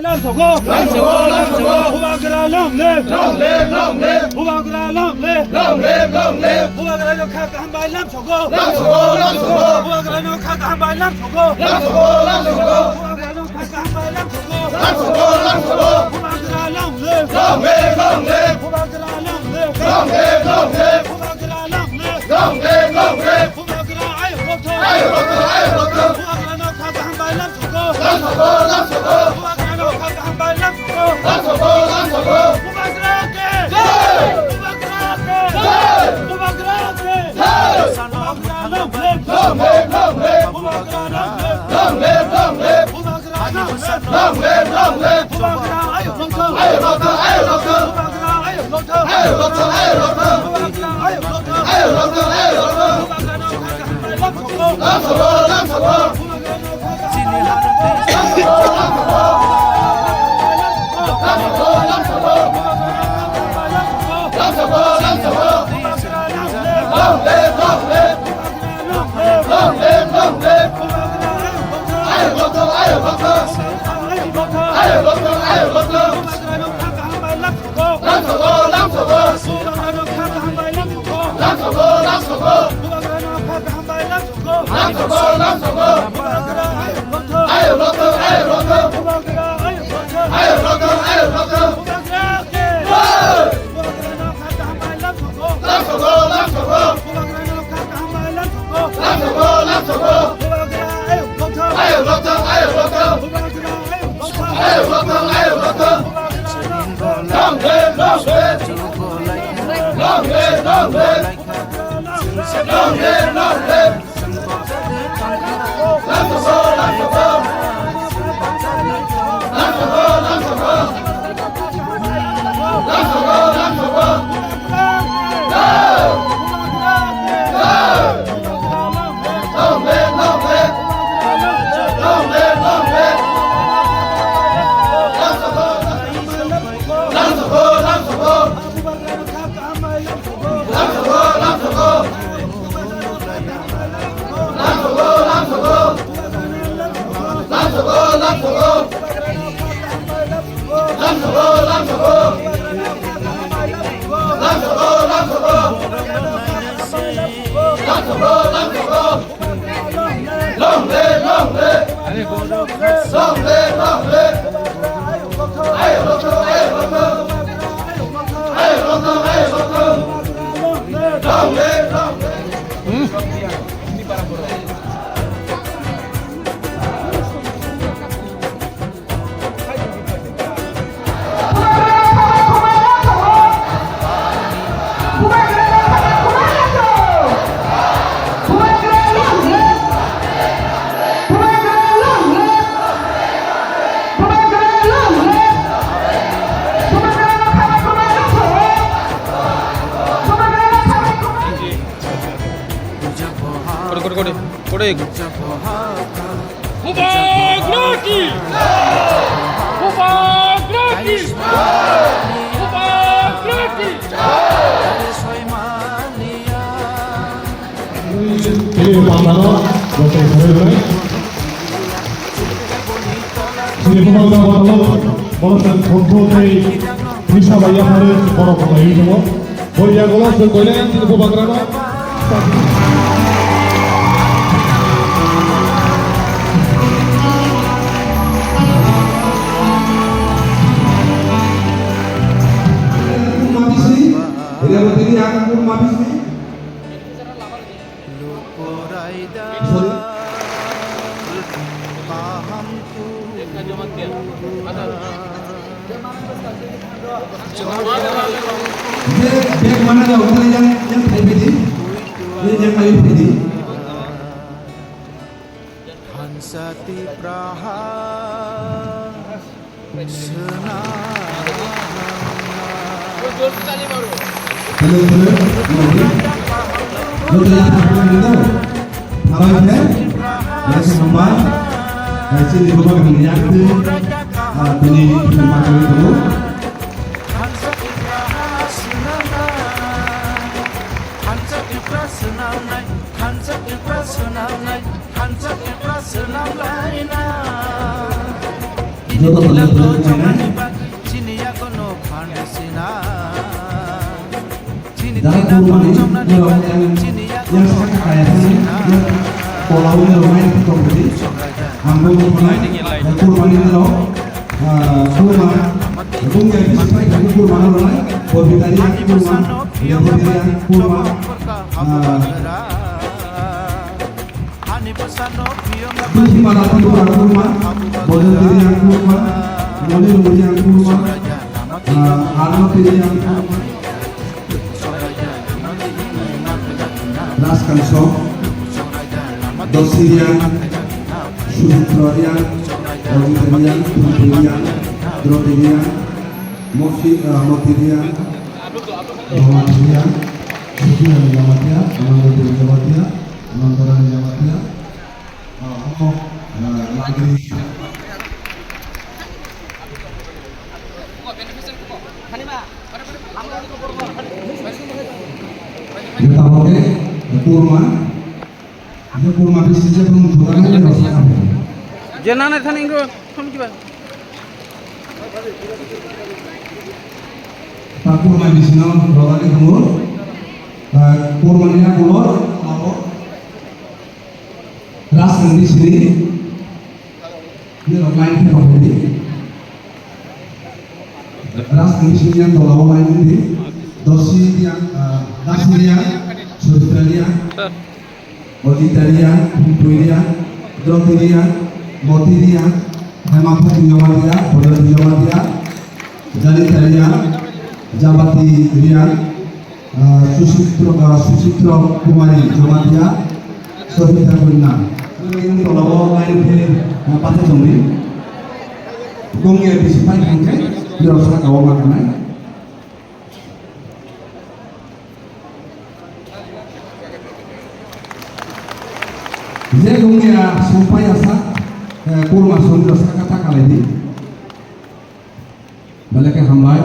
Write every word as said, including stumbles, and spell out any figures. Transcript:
Lam sogo. Lam sogo, lam sogo. Bubagra long live. Long live, long live. Bubagra long live. Long live, long live. Bubagra no kha kaham bai lam sogo. Lam sogo, lam sogo. Bubagra no kha kaham bai lam sogo. Lam sogo, lam sogo. Bubagra no kha kaham bai lam sogo. Lam sogo, lam sogo. Bubagra long live. Long live, long live. Bubagra long live. Long live, long live. Bubagra long live. Long live, long live. Bubagra ayo rotho. Ayo rotho, ayo rotho. Bubagra no kha kaham bai lam sogo. Lam sogo, lam sogo. Bubagra no kha kaham bai lam sogo. Lam sogo, lam sogo. Bubagra ke. Jai. Bubagra ke. Jai. Bubagra ke. Jai. Bubagra long live. Long live, long live. Bubagra long live. Long live, long live. Bubagra long live. Long live, long live. Bubagra ayo rotho. Ayo rotho, ayo rotho. Bubagra ayo rotho. Ayo rotho, ayo rotho. Bubagra ayo rotho. Ayo rotho, ayo rotho. Bubagra no kha kaham bai lam sogo. Lam sogo, lam sogo. Kore, kore, kore. Kore. Bubagra ki! Bubagra ki! Bubagra ki! Tini pamano, bote kore kore. Tini bubagra pamano, bote kore kore. Bisa baya kore, bote kore kore. Bo yagulo chwng koinai ang tini bubagrano. Sorry. Bag, bag mana jauh, mana yang, yang tadi pedi, yang, yang tadi pedi. Hansa Tipraha Sena. Hello, hello. Hello, hello. Hello, hello. Hai, hai. Hai, sini bawa kami lihat tu. Ah, tuni kita makan dulu. Thansa Tripura swnamnai, thansa Tripura swnamnai, thansa Tripura swnamlaina. Joto salo salo khumainai. Jara kurmani norok yang, yang saka kaya thani, yang kolao norok mai tong tadi. Ambo kurmani, yang kurmani norok, ah, kurma, bung yang bisi pai thani kurma norok nai, bobitari yang kurma, yang bobitari yang kurma, ah, Dusi mala Tripura kurma, Bolondiri yang kurma, Moni Lumuri yang kurma, ah, Arno Tiri yang kurma, Ras Kansong, Dosi yang, Sudra yang, Rojita yang, Putri yang, Droti yang, Mosi, ah, Moti yang, Roma yang, Suki yang Jamatia, Ananda Tiri Jamatia, Ananda Rani Jamatia, Jota bote, kurma, je kurma bisi je kurma jota nai jota sa. Je nana thani ingo, thum kiba. Ta kurma bisi no roda ni kumo, ta kurma ni kumo, abo. Ras Kansong sini, ini rok line khe rok ini. Ras Kansong sini yang tola o line ini. Dosi yang, ah, Dasi yang, Sudra yang, Ojita yang, Pui yang, Droti yang, Moti yang, Hema Pati Yomatia, Bodol Yomatia, Janita yang, Jabati yang, Ah, Susitro, ah, Susitro Kumari Jamatia, Sofita Kunna. Ini tolao lain ke, ah, pacha tongdi. Gong ya bisi pai hangke, biro sa kawa ma kanai. Je gong ya sumpai asa, eh, kurma sundro sa kata kalai di. Belai khe hambai,